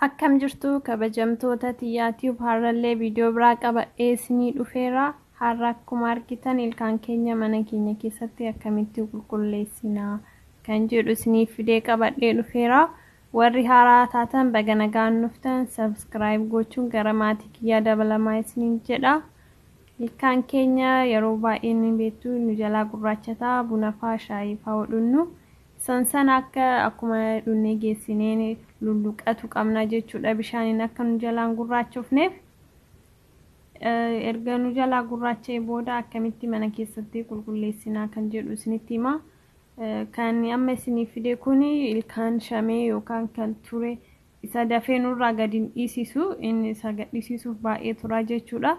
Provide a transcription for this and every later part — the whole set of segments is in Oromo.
Akkam jirtu kabajamtoota Tiyyaa Tube, har'allee viidiyoo biraa qabadhee isinii dhufeera. Har'a akkuma argitan ilkaan keenya mana keenya keessatti akkamitti qulqulleessina kan jedhu isiniif fidee qabadhee dhufeera. Warri haaraa taatan baga nagaan dhuftan, subscribe gochuun gara maatii kiyyaa dabalamaa isiniin jedha. Ilkaan keenya yeroo baay'ee ni beektu, nu jalaa gurraachataa buna faa shaayii faa dhugnu. San sana akka akkuma dhunnee geessineen lulluqatu qabna jechuudha, bishaaniin akka nu jalaan gurraachofneef. Erga nu jalaa gurraacha'e booda akkamitti mana keessatti qulqulleessinaa kan jedhu isinitti hima. Kan amma isiniif fide kun ilkaan shamee yookaan kan ture isa dafee nurraa gadi hin dhiisisu, inni isa gadhiisisuuf baay'ee tura jechuudha.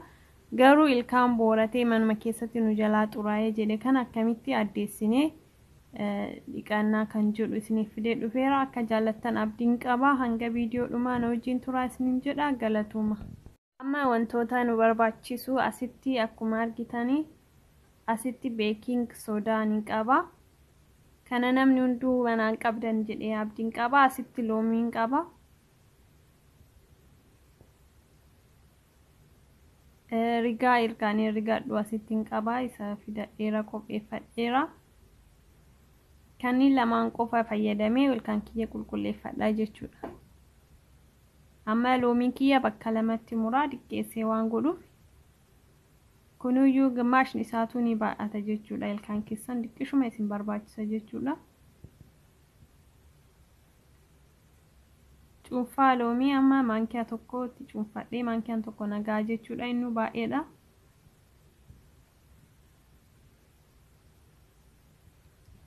Garuu ilkaan booratee manuma keessatti nu jalaa xuraa'ee jedhe kan akkamitti addeessinee dhiqannaa kan jedhu isiniif fidee dhufeera. Akka jaallattan abdiin qaba. Hanga viidiyoo dhumaa na wajjin turaa isiniin jedha. Galatooma. Amma wantoota nu barbaachisu asitti akkuma argitanii asitti baking soda ni qaba. Kana namni hunduu manaan qabdan jedhee abdiin qaba. Asitti loomiin qaba. Rigaa ilkaanii rigadhu asitti hin qaba. Isa fidadheera, qopheeffadheera. Kanneen lamaan qofa fayyadamee ilkaan kiyya qulqulleeffadha jechuudha. Amma loomiin kiyya bakka lamatti muraa, diqqeessee waan godhuuf kunuyyuu gimmaashni isaatu ni baay'ata jechuudha. Ilkaan keessan diqqishuma isin barbaachisa jechuudha. Cuunfaa loomii amma maankiyaa tokko itti cuunfadhee, maankiyaan tokko nagaa jechuudha, inni baay'eedha.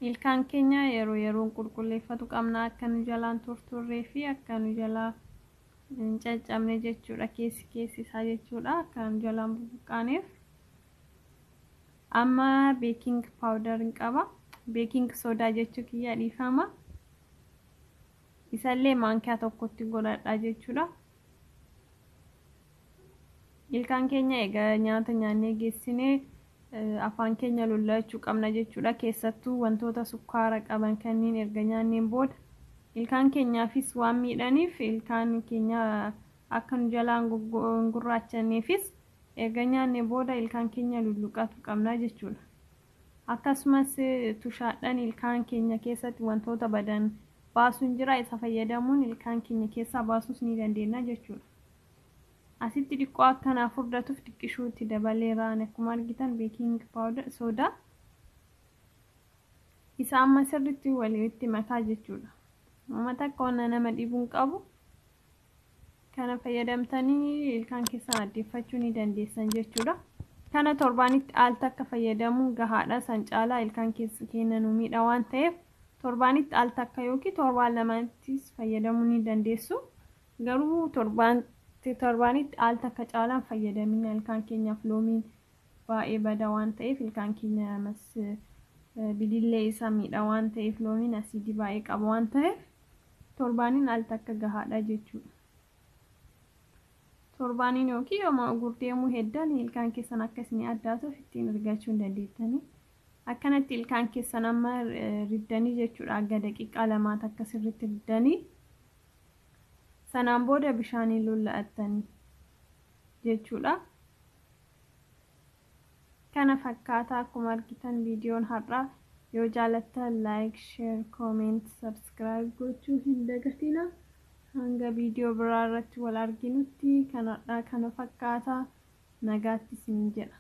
Ilkaan keenya yeroo yeroon qulqulleeffatu qabna, akka nu jalaan turturree fi akka nu jalaa hin caccabne jechuudha, keessi keessi isaa jechuudha, akka nu jalaan bubuqqaaneef. Amma baking powder hin qaba, baking soda jechuu kiyya, dhiifama. Isallee maankiyaa tokkotti godhadha jechuudha. Ilkaan keenya egaa nyaata nyaannee geessinee afaan keenya lollachuu qabna jechuudha. Keessattuu wantoota sukkaara qaban kanneen erga nyaanneen booda ilkaan keenyaafis waan miidhaniif, ilkaan keenya akka nu jalaan gurraachanneefis erga nyaannee booda ilkaan keenya lulluqatu qabna jechuudha. Akkasumas tushaadhaan ilkaan keenya keessatti wantoota badan baasuun jira, isa fayyadamuun ilkaan keenya keessaa baasuus ni dandeenya jechuudha. Asitti xiqqoo akkanaa furdatuuf xiqqishuutti dabaleera. Akkuma argitan baking powder soda isa amma sirriitti walitti makaa jechuudha. Uummata akka wanna nama dhibuun qabu, kana fayyadamtanii ilkaan keessan addeeffachuu ni dandeessan jechuudha. Kana torbaanitti al takka fayyadamuun gahaadha. San caalaa ilkaan keessa keenya nu miidha waan ta'eef torbaanitti al takka yookiin torbaan lamattis fayyadamuu ni dandeessu. Garuu torbaanitti al takka caalaan fayyadamina, ilkaan keenyaaf loomiin baay'ee bada waan ta'eef, ilkaan keenya amas bilillee isa miidha waan ta'eef, loomiin asiidii baay'ee qaba waan ta'eef torbaaniin al takka gahaadha jechuudha. Torbaaniin yookiin yooma gurdeemuu heddan ilkaan keessan akka isin addaatuuf ittiin argachuu hin dandeettanii. Akkanatti ilkaan keessan amma riddanii jechuudha, akka daqiiqaa 2 akka sirriitti riddanii, sanaan booda bishaaniin lolla'attanii jechuudha. Kana fakkaata akkuma argitan viidiyoon har'aa. Yoo jaalattan like, share, comment, subscribe gochuu hin dagatina. Hanga viidiyoo biraa irratti wal arginutti kan har'aa kana fakkaata, nagaatti isin jedha.